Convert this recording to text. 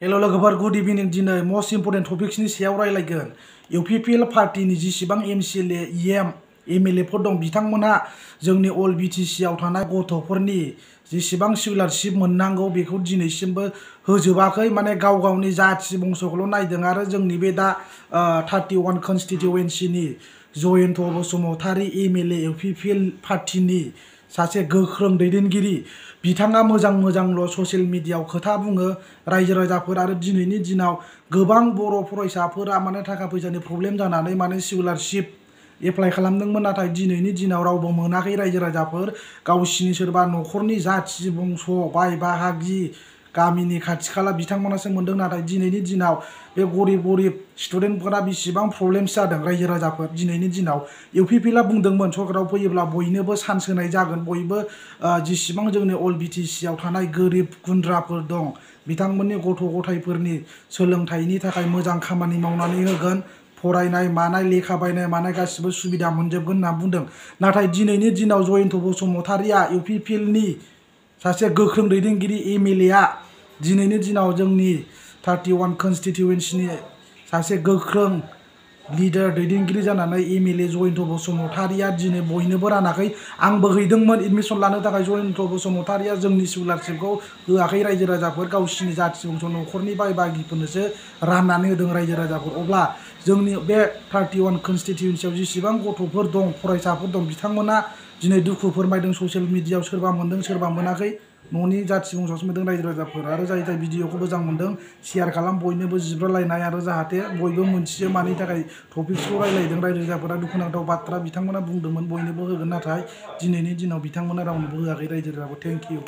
Hello लोगोफोर good इभिनिं दिनै most important टपिक्सनि सायाव रायलायगोन इउपिपिएल पार्टीनि जेसेबां एमसिएलए इएम एमएलएफोर दं बिथांमोनहा जोंनि अल बिटिसि आव थानाय गथ'फोरनि जेसेबां स्कलारशिप मोननांगौ बेखौ दिनैसिमबो होजोबाखै माने गाव गावनि जाथि बंसखौल' नायदों आरो जोंनि बे दा 31 कन्स्टिटिउएन्सिनि जयन्त बसुमतारी एमएलए इउपिपिएल पार्टीनि सासे गोख्रों दैदेनगिरि बिथाङा मोजांल' ससियेल मिडियायाव खोथा बुङो रायजो राजाफोर आरो दिनैनि दिनाव गोबां बर' फरायसाफोरा माने थाखा फैसानि प्रब्लेम जानानै माने स्कलारशिप एप्लाइ खालामदोंमोन नाथाय दिनैनि दिनाव रावबो मोनाखै रायजो राजाफोर गावसिनि सोरबा न'खरनि जाथि बंस बाय बाहागि गामिनि खाथि खाला बिथांमोनासो मोनदों नाथाय दिनैनि दिनाव बे गरिब स्टुडेन्टफोरा बेसेबां प्रब्लेम्स जादों रायजो राजाफोर दिनैनि दिनाव इउपिपिएलआ बुंदोंमोन सरकाराव फैयोब्ला बयनोबो चान्स होनाय जागोन बयबो जेसेबां जोंनि अल बिटिसि आव थानाय गोरिब गुन्द्राफोर दं बिथांमोननि गथ' गथायफोरनि सोलोंथाइनि थाखाय मोजां खामानि मावनानै होगोन फरायनाय मानाय लेखा बायनाय मानाय गासिबो सुबिदा मोनजोबगोन होनना बुंदों नाथाय दिनैनि दिनाव जयन्त बसुमतारीया इउपिपिएलनि सासे गोख्रों दैदेनगिरि एमएलएआ दिनैनि दिनाव जोंनि 31 कन्स्टिटिउएन्सिनि सासे गोख्रों लिडार दैदेनगिरि जानानै एमएलए जयन्त बसुमतारीया दिनै बयनोबो रानाखै आंबो हैदोंमोन एडमिशन लानो थाखाय जयन्त बसुमतारीया जोंनि स्कलारशिपखौ होआखै रायजो राजाफोर गावसिनि जाथि बंस न'खरनि बाय बाहागिफोरनोसो राननानै होदों रायजो राजाफोर अब्ला जोंनि बे 31 कन्स्टिटिउएन्सियाव जेसेबां गथ'फोर दं फरायसाफोर दं बिथांमोना दिनै दुखु फोरमायदों ससियेल मिडियायाव सोरबा मोनदों सोरबा मोनाखै न'नि जाथि बंसआवसो मोनदों रायजो राजाफोर आरो जाय भिडिअखौ मोजां मोनदों शेयार खालाम बयनोबो जिब्रालायनाय आरो जाहाथे बयबो मोनथियो मानि थाखाय टपिक्सखौ रायलायदों रायजो राजाफोरा दुखुनांथाव बाथ्रा बिथांमोना बुंदोंमोन बयनोबो होगोन नाथाय दिनैनि दिनाव बिथांमोना रावनोबो होआखै रायजो राजाफोर थेंक इउ।